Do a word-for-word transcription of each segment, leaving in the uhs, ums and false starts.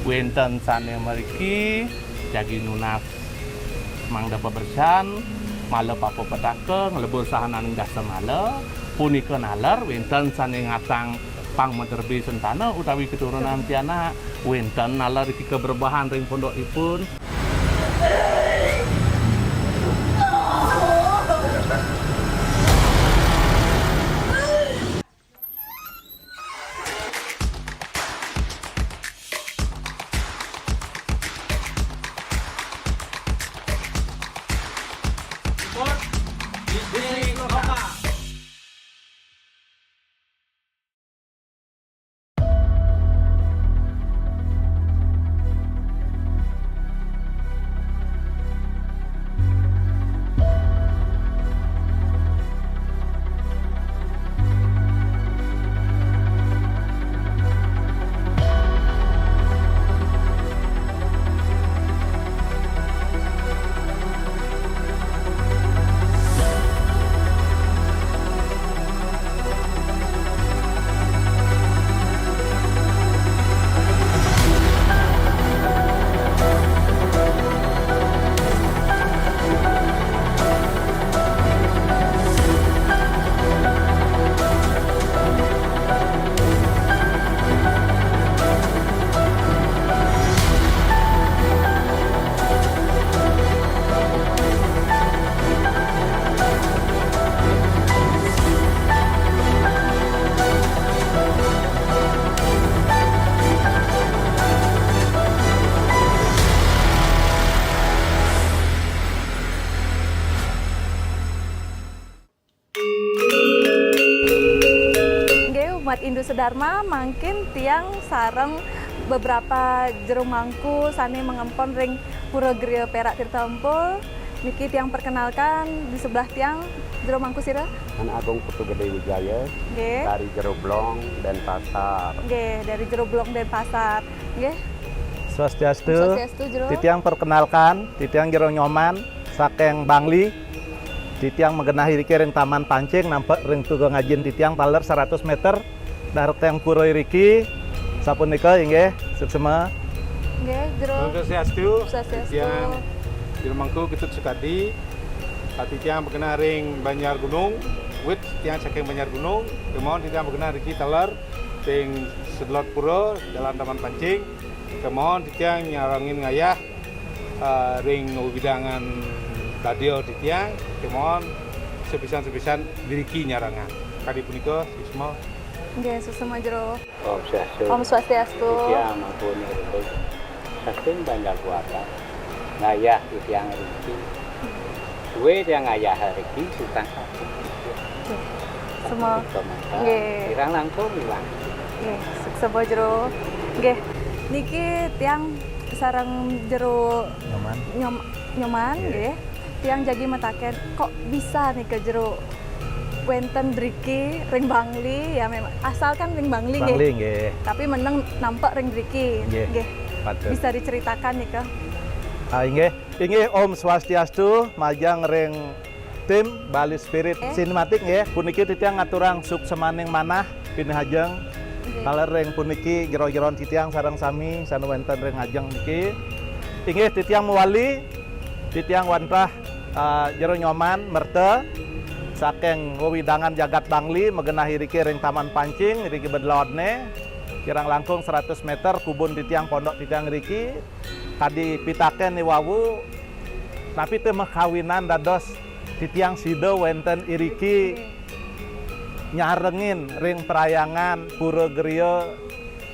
Wénten sané mriki jagi nunas mangda pabersihan, mala papa petaka, nglebur sahananing dasa mala, punika naler wénten sané ngatang pangmaterbi sentana utawi keturunan pianak, wénten naler iki kabrebahan ring pondokipun. Nggih, umat Hindu Sedharma, mangkin tiang sareng beberapa jero mangku sané mangempon ring Pura Griya Perak Tirta Empul. Niki tiang perkenalkan, di sebelah tiang jero mangku sira. Anak Agung Putu Gede Wijaya, nggih, dari Jero Blong, Denpasar. Nggih, dari Jero Blong, Denpasar. Nggih. Swastiastu. Swastiastu, Jero. Titiang perkenalkan, titiang Jero Nyoman, saking Bangli. Titiang magenah iriki ring Taman Pancing, nampek ring tuga ngajin titiang taler seratus meter. Dahat tiang pura iriki, sapunika inggih, suksma. Nggih, Jero. Om Swastiastu. Swastiastu. Titiang Jero Mangku Ketut Sukadi. Titiang magenah ring Banjar Gunung, wit tiang saking Banjar Gunung, kemawon titiang magenah riki taler ring Sedelot Pura, Jalan Taman Pancing, kemawon titiang nyarengin ngayah, eh, ring wewidangan dadya titiang, kemawon sepisan-sepisan diriki nyarengang. Kadi punika, suksma. Nggih, suksma Jero. Om Swastiastu. Om Swastiastu. Titiang Mangku Nirinding. Saking Banjar Kuarta. Ngayah titiang riki. Suwe tiang ngayah riki, tukang sapu. Nggih. Semua. Nggih. Kirang langkung ilang. Nggih, suksma Jero. Nggih. Niki tiang sareng Jero Nyoman. Nyom-, Nyoman, nggih. Nggih. Tiang jagi mataken, kok bisa nika Jero wénten driki ring Bangli, ya memang asal kan ring Bangli, nggih. Bangli, nggih. Tapi meneng nampek ring driki. Nggih. Nggih. Patut. Bisa diceritakan nika. Ah, inggih. Inggih, Om Swastiastu, majeng ring tim Bali Spirit, eh, Cinematic, nggih. Puniki titiang ngaturang suksemaning manah, pinih ajeng. Nggih. Taler ring puniki jero-jeron titiang sareng sami sané wénten ring ajeng niki. Inggih, titiang mawali, titiang wantah, eh, Jero Nyoman Merta saking wewidangan jagat Bangli, magenah iriki ring Taman Pancing, iriki bedelaodné, kirang langkung seratus meter kubun titiang, pondok titiang iriki. Kadi pitaken i wau, napi té makawinan dados titiang sida wénten iriki nyarengin ring perhyangan Pura Griya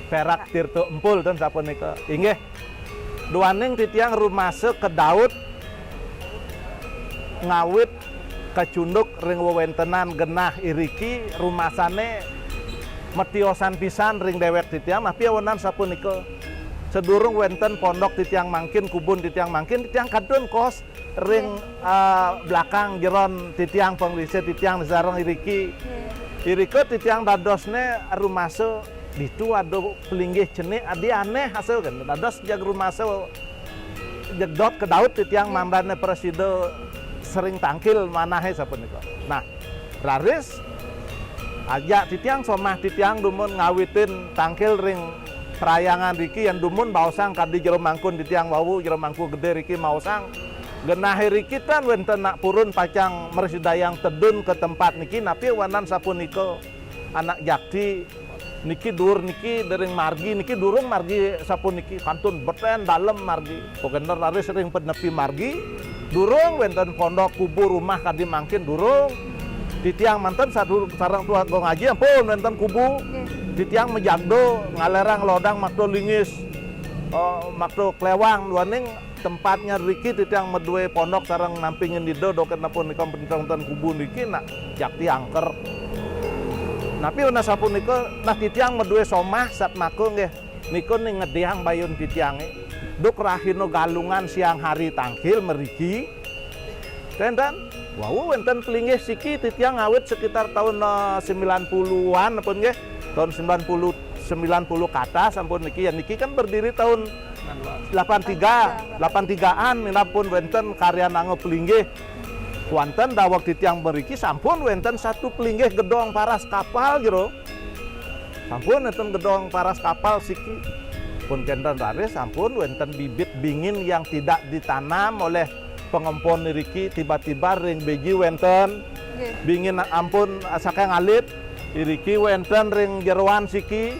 Perak Tirta Empul ten sapunika. Inggih, duaning titiang rumasa kedaut ngawit kacunduk ring wewéntenan genah iriki, rumasané matiosan pisan ring déwék titiang, napi awinan sapunika. Sadurung wénten pondok titiang mangkin, kubun titiang mangkin, titiang kantun kos ring, nggih, ah, belakang jeron titiang, panglingsir titiang sareng iriki. Nggih. Irika titiang dadosné rumasa ditu ada pelinggih cenik, adi anéh asa kan. Dados jag rumasa jeg dot kedaut titiang, nggih, mangdané prasida sering tangkil manahé sapunika. Nah, raris ajak titiang, somah titiang dumun ngawitin tangkil ring Prayangan riki yan dumun baosang kadi jero mangkun titiang wau, jero mangku gedé riki maosang. Genahé riki tan wénten nak purun pacang mrasidayang tedun ka tempat niki, napi wanan sapunika anak jakti niki duur niki dering margi niki durung margi sapuniki kantun betén dalem margi. Pogénder raris ring penepi margi, durung wénten pondok kubu rumah kadi mangkin durung. Titiang manten sadu sareng Tuak Agung Aji ampun wénten kubu. Nggih. Titiang majagdo ngalerang lodang makta linggis, eh, makta klewang duaning tempatnya riki titiang madué pondok sareng nampingin Ida, duké napunika wénten kubu niki nak jakti angker. Napi wanan sapunika, nah titiang madué somah satmaka nggih. Nika ning ngedéang bayun titiangé. Duk rahina Galungan siang hari tangkil mriki. Ten, ten. Wau wénten pelinggih siki titiang awit sekitar tahun, eh, sembilan puluhan ampun nggih. Tahun sembilan puluh, sembilan puluh ke atas ampun niki. Ya niki kan berdiri tahun delapan tiga, delapan tigaan minab pun wénten karyananga pelinggih. Wénten daweg titiang mriki sampun wénten satu pelinggih gedong paras kapal jero. Sampun wénten gedong paras kapal siki. Pun kénten raris sampun wénten bibit bingin yang tidak ditanam oleh pangempon iriki, tiba-tiba ring beji wénten. Nggih. Bingin ampun saking alit, iriki wénten ring jeroan siki,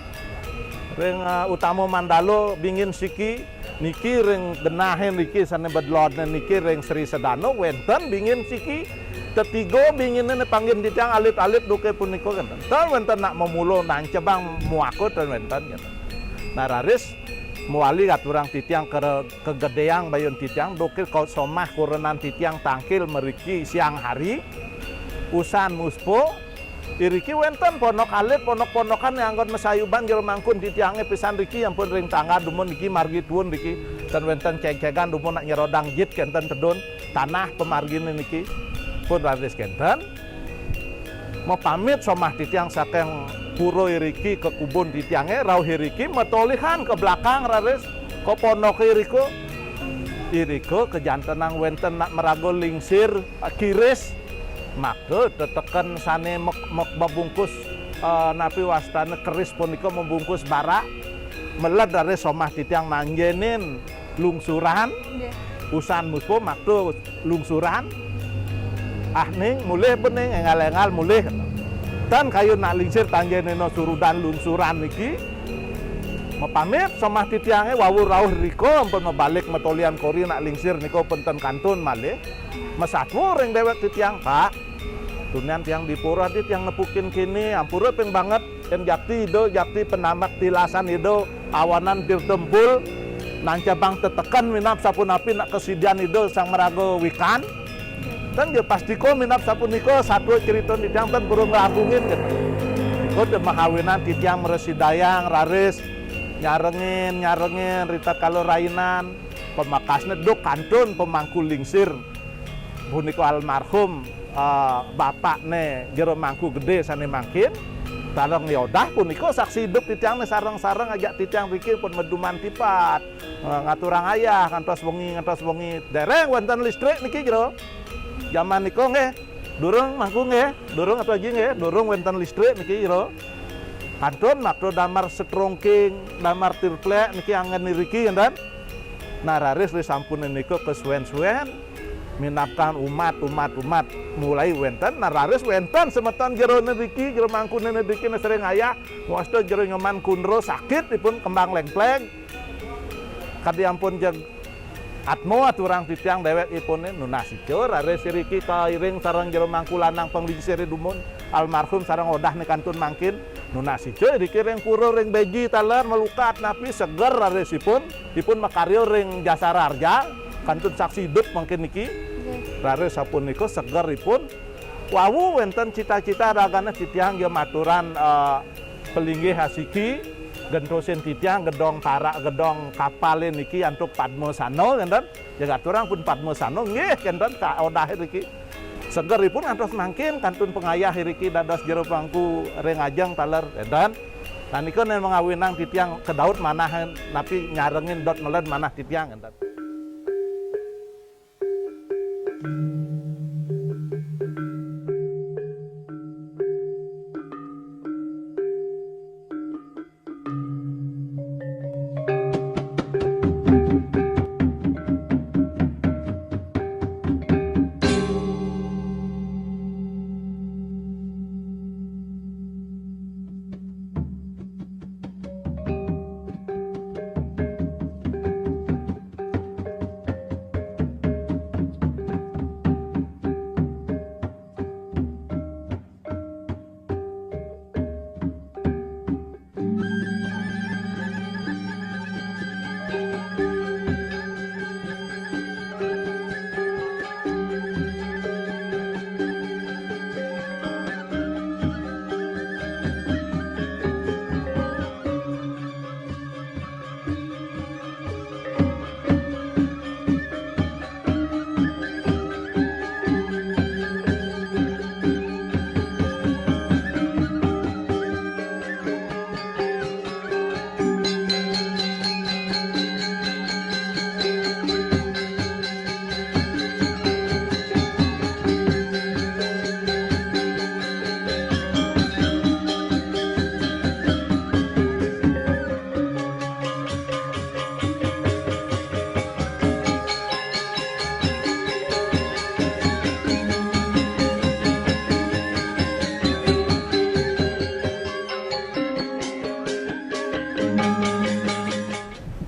ring, eh, utama mandala bingin siki. Niki ring genahé niki sané bedlodné niki ring Sri Sedana wénten bingin siki. Tetiga binginé panggihin titiang alit-alit duké punika kénten. Ten wénten nak memula nancebang muaka ten wénten kénten. Nah raris mawali aturang titiang ke-, kagedéang bayun titiang duké ka somah kurenan titiang tangkil mriki siang hari. Usan muspa Iriki wénten pondok alit, pondok-pondokan yang anggon masayuban jero mangkun titiangé pisan riki ampun ring tangga dumun niki margi tuun riki. Ten wénten cég-cégan dumun nak nyerodang jit kénten tedun tanah pamarginé niki. Pun raris kénten mapamit somah titiang saking pura iriki ka kubun titiangé, rauh iriki matolihan ka belakang raris ka pondoké irika. Irika kajantenang wénten nak maraga lingsir, kiris. Maka teteken sané mek-, mek-, mabungkus, eh, napi wastané keris punika mabungkus barak. Meled raris somah titiang nanjénin lungsuran. Nggih. Usan muspa makta lungsuran. Ah ning mulih bening énggal-énggal mulih. Tan kayun nak lingsir tanjénina surudan lungsuran niki. Mapamit somah titiangé wau rauh rika ampun mabalik matolian kori nak lingsir nika pun ten kantun malih. Masatua ring déwék titiang, "Pak, tunian tiang dipura di tiang nepukin kéné, ampura ping banget, yén jakti Ida, jakti panamek tilasan Ida, awanan tirta embul, nancabang teteken minab sapunapi nak kasidian Ida Sang Maraga Wikan." Ten ja pastika minab sapunika satua crita titiang ten purun ngragungin kéto. Nika ten mahawinan titiang mrasidayang raris nyarengin, nyarengin ritatkala rainan, pamekasné duk kantun pamangku lingsir. Punika almarhum, eh, bapakné Jero Mangku Gedé sané mangkin. Sareng Yodah punika saksi idup titiang né sareng-sareng ajak titiang riki pun maduman tipat. Eh, ngaturang ayah ngantos wengi, ngantos wengi. Déréng wénten listrik niki, Jero. Jaman nika nggih. Durung Mangku nggih. Durung Atu Aji nggih. Durung wénten listrik niki, Jero. Kantun makta damar setrongking, damar tirplék niki anggén iriki, énten. Nah, raris risampun nika kasuén-suén, minabtan umat, umat, umat, mulai wénten, nah, raris wénten semeton Jeroné niki, Jero Mangkuné niki, nah, sering ayah, ngwasta Jero Nyoman Kundro sakit ipun kembang lengpleng. Kadi ampun jeg atma aturang titiang déwék ipuné, nunas ica, raris iriki kairing sareng Jero Mangku Lanang panglingsiré dumun, almarhum sareng Odahné kantun mangkin, nunas ica iriki ring pura ring beji taler malukat napi seger raris ipun. Ipun makarya ring jasa raharja, kantun saksi idup mangkin niki. Nggih. Raris sapunika seger ipun. Wau wénten cita-cita ragané titiang ya maturan, eh, pelinggih asiki, gentosin titiang gedong parak, gedong kapalé niki antuk Padmasana, kénten. Ya aturang pun Padmasana, nggih, kénten ka Odah niki. Seger ipun ngantos mangkin kantun pangayah iriki dados Jero Mangku ring ajeng taler, kénten. Nah, nika né mangawinang titiang kedaut manah napi nyarengin dot meled manah titiang, kénten.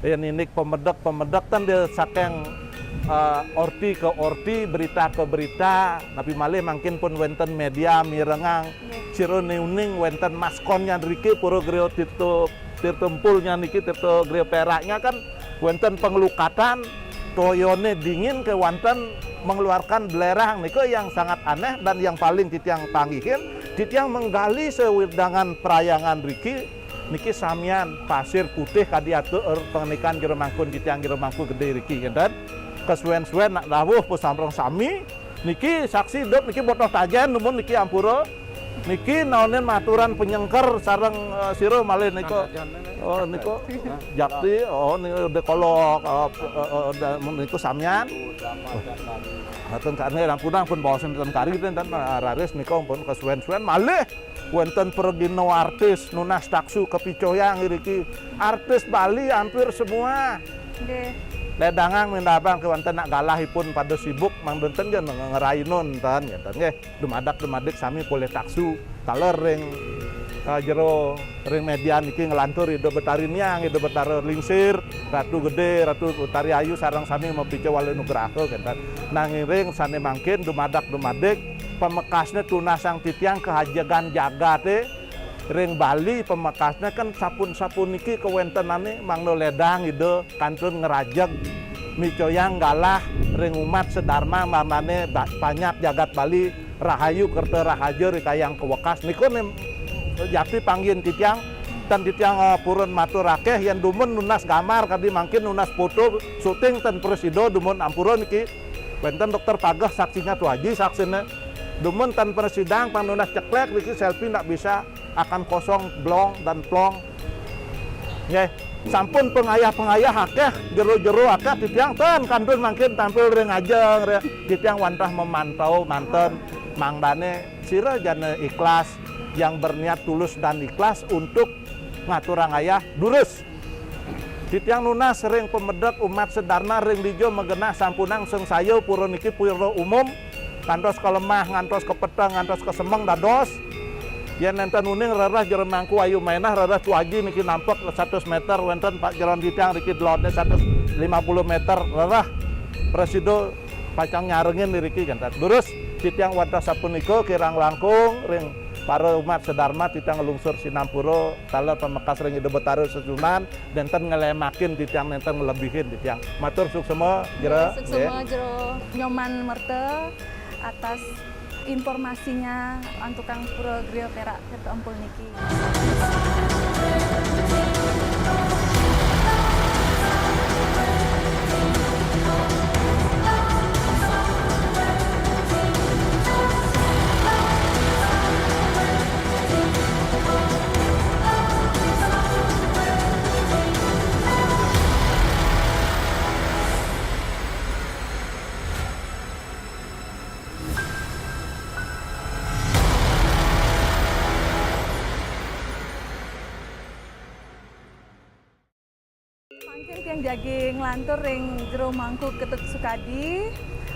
Yén indik pemedek-pemedek ten dia saking, eh, orti ke orti, berita ke berita, napi malih mangkin pun wénten média mirengang sira uning wénten maskonnya niki Pura Griya Tirta, Tirta Empul niki, Tirta Griya Perak nya kan wénten pengelukatan, toyané dingin kéwanten mengeluarkan belerang nika yang sangat aneh dan yang paling titiang panggihin, titiang menggali sewedangan perhyangan riki, niki samian pasir putih kadi atur pangenikan Jero Mangku, titiang Jero Mangku Gedé riki, kénten. Kesuén-suén nak dawuh pasampreng sami, niki saksi idup niki Botoh Tajen, dumun niki ampura. Niki naonin maturan penyengker sareng, eh, sira malih nika. Oh, niku Japti, oh, niku Dekolok, eh, eh, eh, da-, niku samian. Ten kari, ampun, ampun baosan ten kari ten, ten, eh, raris nika ampun kesuén-suén malih wénten pragina artis nunas taksu kapicoyang iriki. Artis Bali hampir semua. Nggih. Ledangang mindabang kéwanten nak galahipun pada sibuk, mangda ten ja nge-, ngerainun ten, ngéten nggih. Dumadak-dumadik sami polih taksu taler ring, eh, jero ring média niki nglantur Ida Betari Niang, Ida Betara Lingsir, Ratu Gedé, Ratu Utari Ayu sareng sami mapica wali nugraha kénten. Nanging sané mangkin dumadak-dumadik pamekasné tunasang titiang kahajegan jagaté ring Bali, pamekasné kan sapun-sapun niki kawéntenané mangda ledang Ida kantun ngrajeg micoyang galah ring umat sadarma mangdané ba-, panjak jagat Bali rahayu kerta rahaja rikayang kawekas. Niku né Japti panggihin titiang, ten titiang, eh, purun matur akéh yén dumun nunas gambar kadi mangkin nunas foto syuting ten prasida dumun ampura niki. Wénten Dokter Pageh saksinya tu aji saksiné. Dumun ten prasida pang nunas ceklék niki selfie ndak bisa. Akan kosong, blong dan plong. Nggih, sampun pangayah-pangayah akéh, jero-jero akéh titiang ten kantun mangkin tampil ring ajeng, ring titiang wantah memantau manten mangdané sira jana ikhlas yang berniat tulus dan ikhlas untuk ngaturang ayah durus. Titiang nunas ring pamedek umat sadarma ring dija magenah sampunang sangsaya pura niki pura umum, kantos ka lemah, ngantos ka peteng, ngantos ka semeng dados. Yén nénten uning rereh Jero Mangku Ayu Maenah, rereh Tuaji niki nampek satus méter, wénten Pak Jeron Titiang riki delodné satus lima puluh méter, rereh prasida pacang nyarengin iriki kénten. Durus titiang wantah sapunika kirang langkung ring para umat sadarma titiang nglungsur sinampura taler pamekas ring Ida Betara Sesuhunan, nénten ngelemakin titiang, nénten ngelebihin titiang. Matur suksema, Jero. Suksema, Jero. Nyoman merta atas informasinya antukan Pura Griya Perak Tirta Empul niki. Mangkin tiang jagi nglantur ring Jero Mangku Ketut Sukadi,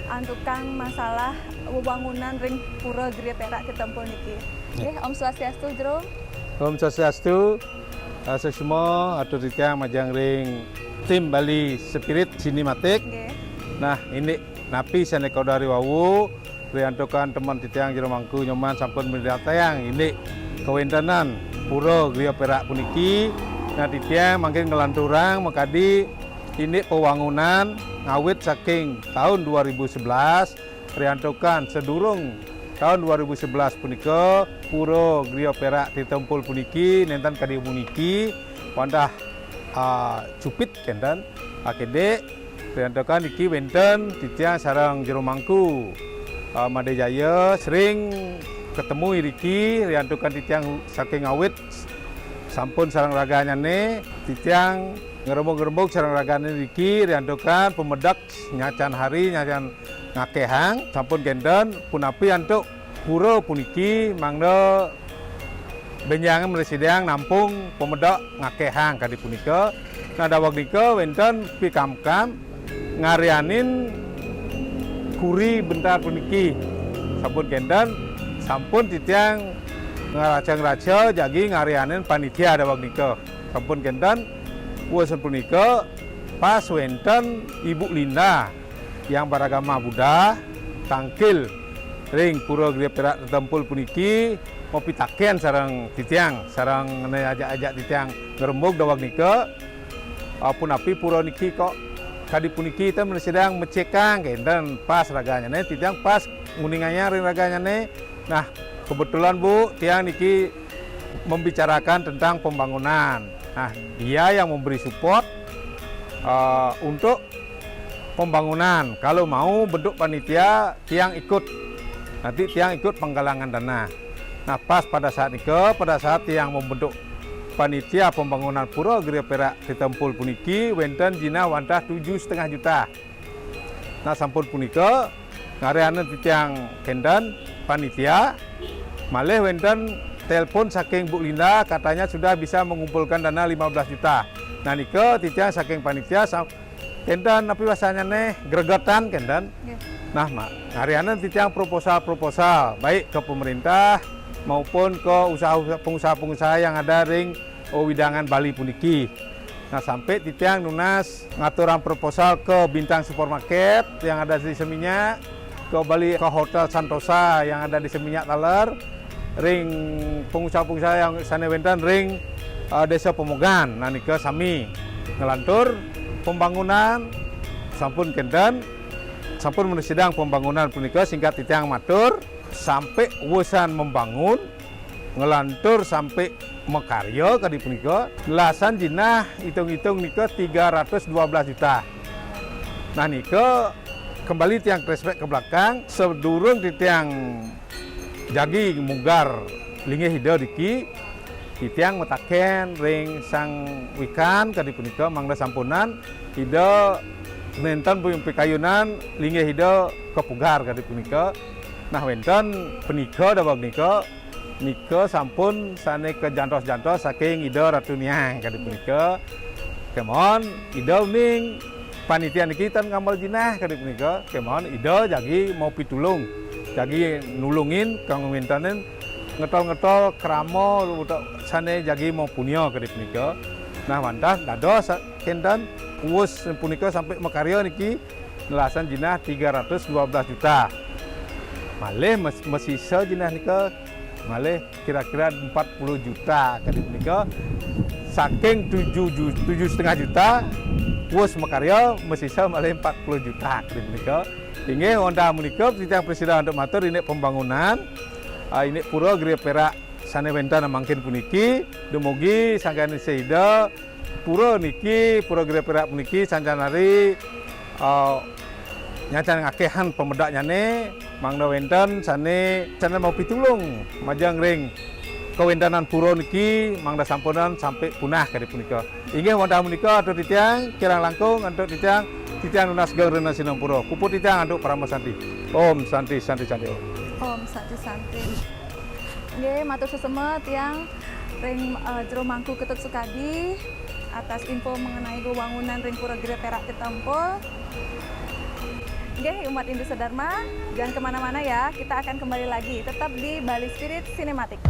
antukan masalah wewangunan ring Pura Griya Perak Tirta Empul niki. Nggih, Om Swastiastu, Jero. Om Swastiastu, eh, suksema atur titiang majeng ring tim Bali Spirit Cinematic. Nggih. Nah, indik napi sané kawedari wau, riantukan temen titiang Jero Mangku Nyoman sampun midartayang indik kawéntenan Pura Griya Perak puniki. Nah, titiang mangkin nglanturang makadi indik pawangunan ngawit saking taun dua ribu sebelas, riantukan sadurung taun dua ribu sebelas punika, Pura Griya Perak Tirta Empul puniki nénten kadi puniki, wantah, ah, cupit kénten, akédik, riantukan niki wénten titiang sareng Jero Mangku, ah, Madé Jaya sering ketemu iriki, riantukan titiang saking awit sampun sareng raganyané, titiang ngrembug-ngrembug sareng ragané iriki, riantukan pamedek nyacan hari, nyacan ngakéhang, sampun kénten, punapi antuk pura puniki mangda bénjang mrasidayang nampung pamedek ngakéhang kadi punika. Nah, daweg nika wénten pikamkam ngaryanin kuri bentar puniki. Sampun kénten, sampun titiang ngraca-ngraca jagi ngaryanin panitia daweg nika. Sampun kénten, Wus punika pas wénten Ibu Linda yang beragama Buddha, tangkil ring Pura Gria Perak Tetempul puniki, mapitaken sareng titiang, sareng ajak-ajak titiang ngrembug daweg nika, "Ah, punapi pura niki kok kadi puniki?" Ten mrsidayang mecekang kénten pas raganyané, titiang pas nguningayang ring raganyané. Nah, kebetulan, Bu, tiang niki membicarakan tentang pembangunan. Nah, dia yang memberi support, eh, untuk pembangunan. Kalau mau bentuk panitia, tiang ikut. Nanti tiang ikut penggalangan dana. Nah, pas pada saat nika, pada saat tiang membentuk panitia pembangunan Pura Gria Perak Tetempul puniki, wénten jinah wantah tujuh setengah juta. Nah, sampun punika, ngarianan titiang kénten panitia, malih wénten telepon saking Bu Linda, katanya sudah bisa mengumpulkan dana lima belas juta. Nah, nika titiang saking panitia, sa-, kénten napi wastanyané, gregetan kénten. Nggih. Nah, ma-, ngarianan titiang proposal-proposal, baik ke pemerintah maupun ke usaha-usaha, pengusaha-pengusaha yang ada ring wewidangan Bali puniki. Nah, sampai titiang nunas ngaturang proposal ke Bintang Supermarket yang ada di Seminyak, ke Bali, ke Hotel Santosa yang ada di Seminyak taler, ring pengusaha-pengusaha yang sané wénten ring, eh, Desa Pemogan. Nah, nika sami nglantur pembangunan sampun kénten, sampun mrsidayang pembangunan punika, singkat titiang matur, sampai wusan membangun, nglantur sampai makarya kadi punika, nelasan jinah itung-itung nika tiga ratus dua belas juta. Nah, nika kembali tiang flashback ke belakang, sedurung titiang jagi mugar linggih Ida niki, titiang mataken ring Sang Wikan kadi punika, mangda sampunang Ida nénten pikayunan linggih Ida kapugar kadi punika. Nah, wénten punika daweg nika, nika sampun sané kajantos-jantos saking Ida Ratu Niang kadi punika. Kémaon Ida uning panitia niki tan ngamel jinah kadi punika. Kémaon Ida jagi mau pitulung, jagi nulungin kang wéntenin ngetol-ngetol krama utawi sané jagi mau punia kadi punika. Nah, wantah dados sa-, kénten, wus punika sampai makarya niki nelasan jinah tiga ratus dua belas juta. Malih mes-, masisa jinah nika malih kira-kira empat puluh juta kadi punika. Saking tujuh ju-, tujuh setengah juta, wus makarya, masisa malih empat puluh juta kadi punika. Inggih, wantah punika titiang prasida antuk matur indik pembangunan, ah, indik Pura Gria Perak sané wénten mangkin puniki, dumugi sangkaning Ida, pura niki, Pura Gria Perak puniki sancan ari, eh, nyancan ngakéhan pamedaknyané, mangda wénten sané, sané mau pitulung majeng ring kawéntenan pura niki, mangda sampunang sampai punah kadi punika. Inggih wantah punika atur titiang, kirang langkung antuk titiang, titiang nunas geng rena sinampura. Puput titiang antuk parama santi. Om Santi, Santi, Santi, Om. Om Santi, Santi. Nggih, matur suksma tiang ring, eh, Jero Mangku Ketut Sukadi atas info mengenai wewangunan ring Pura Gria Perak Tetempul. Nggih, umat Hindu sedharma, jangan kemana-mana ya, kita akan kembali lagi, tetap di Bali Spirit Cinematic.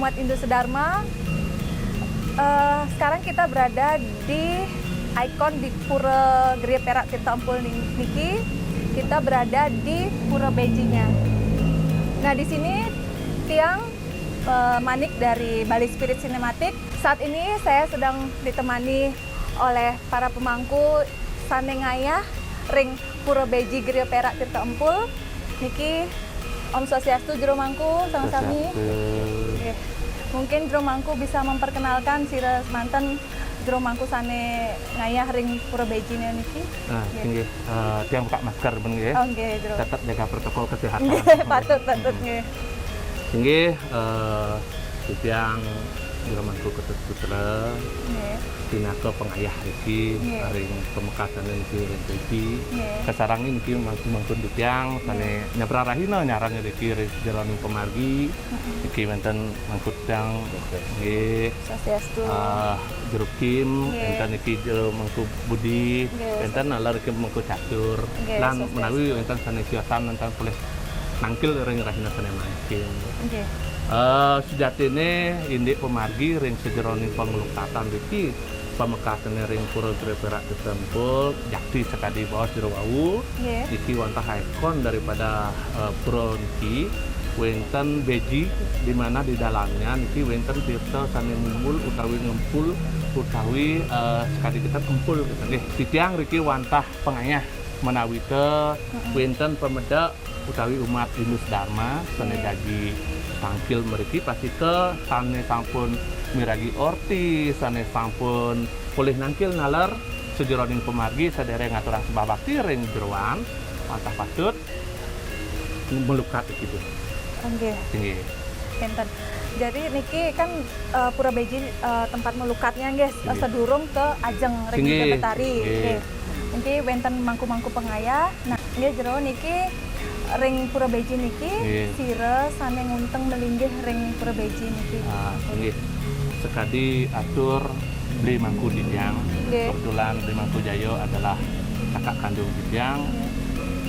Umat Hindu Sedharma, eh, sekarang kita berada di ikon di Pura Gria Perak Tirta Empul ni-, niki. Kita berada di Pura Bejinya. Nah, di sini tiang, eh, Manik dari Bali Spirit Cinematic. Saat ini saya sedang ditemani oleh para pemangku sane ngayah ring Pura Beji Gria Perak Tirta Empul. Niki Om Swastiastu, Jero Mangku, sami-sami. Swastiastu. Nggih. Mungkin Jero Mangku bisa memperkenalkan sira manten Jero Mangku sane ngayah ring Pura Bejine niki. Ah, nggih. Inggih. Eh, tiang buka masker pun nggih. Oh, nggih, Jero. Tetap jaga protokol kesehatan. Nggih, patut, patut, hmm, nggih. Inggih, eh, titiang Jero Mangku Ketut Putra. Nggih. Pinaka pengayah riki, nggih, ring pamekasane niki ring Beji. Nggih. Kasarengin niki mangku-mangkun titiang sane, nggih, nyabra rahina nyarengin riki ring jeroning pamargi. Mm-mm. Niki wenten mangku titiang. Nggih. Swastiastu. Ah, Jero Kim, nggih, wenten niki Jero Mangku Budi, nggih, wenten naler riki Mangku Catur. Nggih, lan swastiastu. Menawi wenten sane siosan wenten polih nangkil ring rahina sane mangkin. Nggih. Eh, sujatine indik pamargi ring sajeroning panglukatan riki, pamekasane ring Pura Gria Perak Tirta Empul, jakti sakadi baos jero wau. Nggih. Niki wantah ikon daripada, eh, pura niki, wenten beji, di mana di dalamnya niki wenten tirta sane mumbul utawi ngempul utawi, eh, sakadi kita empul kita nggih. Titiang riki wantah pangayah menawita, mm-mm, wenten pamedek utawi umat Hindu Sedharma sane, nggih, jagi tangkil mriki, pastika sane sampun miragi orti, sane sampun polih nangkil naler sajeroning pamargi, sadereng ngaturang sembah bakti ring jeroan, wantah patut melukat gitu. Nggih. Nggih. Enten. Jadi niki kan, eh, Pura Beji, eh, tempat melukatnya nggih, eh, nggih, sedurung ke ajeng ring, nggih, Ida Betari. Nggih. Nggih. Niki wenten mangku-mangku pangayah. Nah, nggih, jero niki ring Pura Beji niki, nggih, sira sane ngunteng malinggih ring Pura Beji niki. Ah, nggih. Sekadi atur Beli Mangku titiang. Nggih. Kebetulan Beli Mangku Jaya adalah kakak kandung titiang. Nggih.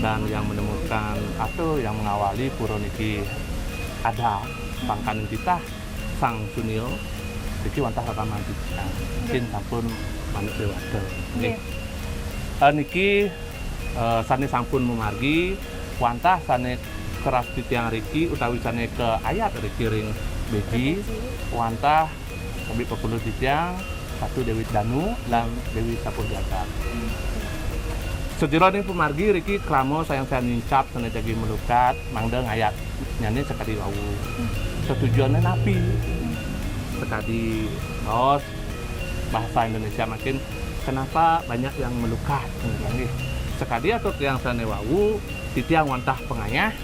Dan yang menemukan atau yang mengawali pura niki ada pangkaning titah Sang Sunil, niki wantah raka mantu titiang. Nggih. Mungkin sampun manut dewata. Nggih. Nggih. Eh, niki, eh, sane sampun mamargi, wantah sane keras titiang riki, utawi sane kaayat riki ring Beji, Beji, wantah kadi pepuluh titiang, Ratu Dewi Danu, lan Dewi Sapuh Jagat. Sajeroning pamargi riki krama sayang-sayang nincap sane jagi malukat, mangda ngayat nyane sakadi wau. Hmm. Setujuane napi? Hmm. Sakadi baos bahasa Indonesia mangkin, kenapa banyak yang melukat? Nggih. Sakadi atur tiang sane wau, titiang wantah pangayah,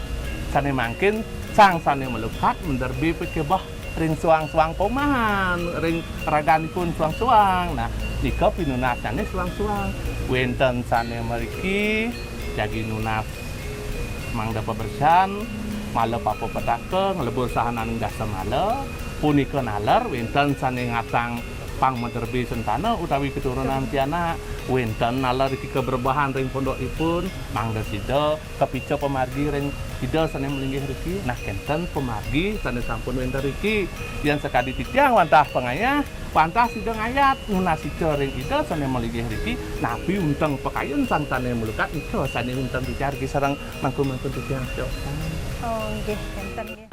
sane mangkin sang sane malukat maderbe pikebeh ring suang-suang pomahan, ring raganipun suang-suang. Nah, nika pinunasnyane suang-suang. Wenten sane mriki jagi nunas mangda pabersihan, mala papa petaka, nglebur sahananing dasa mala, punika naler wenten sane ngatang pang maderbe sentana utawi keturunan pianak, wenten naler iki kabrebahan ring pondokipun, mangda sida kapica pamargi ring Ida sane malinggih riki. Nah, kenten pamargi sane sampun wenten riki. Yen sakadi titiang wantah pangayah, wantah sida ngayat, nunas ica ring Ida sane malinggih riki, napi unteng pakayun sang sane malukat, nika sane unteng titiang riki sareng mangku-mangku titiang. Oh, nggih, kenten nggih.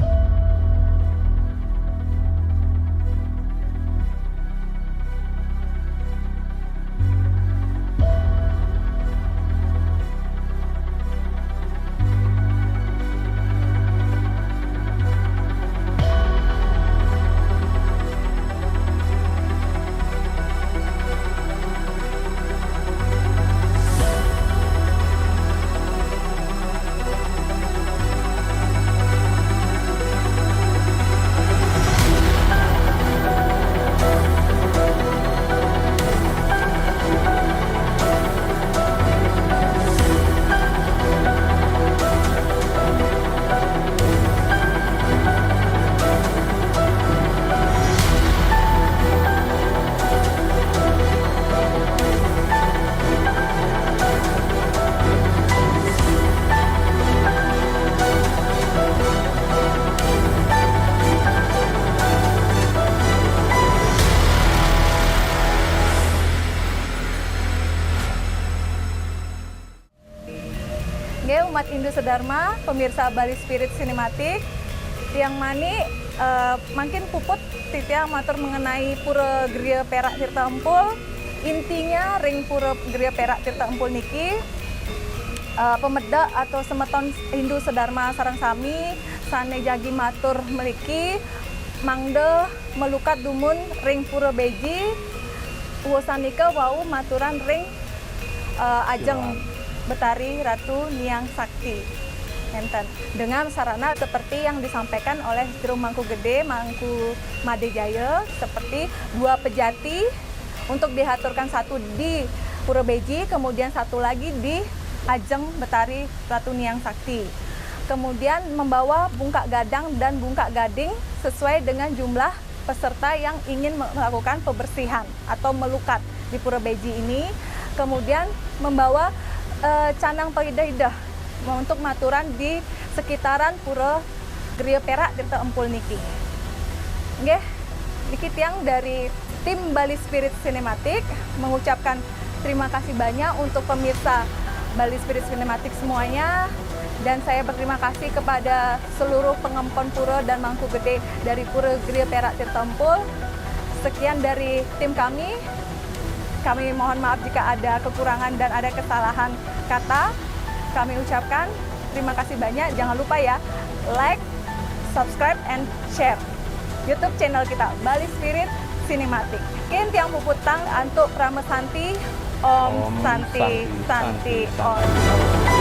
Sedharma, pemirsa Bali Spirit Cinematic, tiang mani, eh, mangkin puput titiang matur mengenai Pura Gria Perak Tirta Empul. Intinya ring Pura Gria Perak Tirta Empul niki, eh, pemeda atau semeton Hindu sedharma sareng sami sane jagi matur mligi mangda melukat dumun ring Pura Beji, wusanika wau maturan ring, eh, ajeng Betari Ratu Niang Sakti. Enten dengan sarana seperti yang disampaikan oleh Jero Mangku Gede, Mangku Made Jaya, seperti dua pejati untuk dihaturkan, satu di Pura Beji, kemudian satu lagi di ajeng Betari Ratu Niang Sakti. Kemudian membawa bungkak gadang dan bungkak gading sesuai dengan jumlah peserta yang ingin melakukan pembersihan atau melukat di Pura Beji ini. Kemudian membawa, eh, canang paidah-idah untuk maturan di sekitaran Pura Gria Perak Tirta Empul niki. Nggih, niki tiang dari tim Bali Spirit Cinematic mengucapkan terima kasih banyak untuk pemirsa Bali Spirit Cinematic semuanya, dan saya berterima kasih kepada seluruh pengempon pura dan mangku gede dari Pura Gria Perak Tirta Empul. Sekian dari tim kami. Kami mohon maaf jika ada kekurangan dan ada kesalahan kata. Kami ucapkan terima kasih banyak. Jangan lupa ya, like, subscribe, and share YouTube channel kita, Bali Spirit Cinematic. Kin tiang puputang antuk Parama Santi, Om Santi, Santi, Om.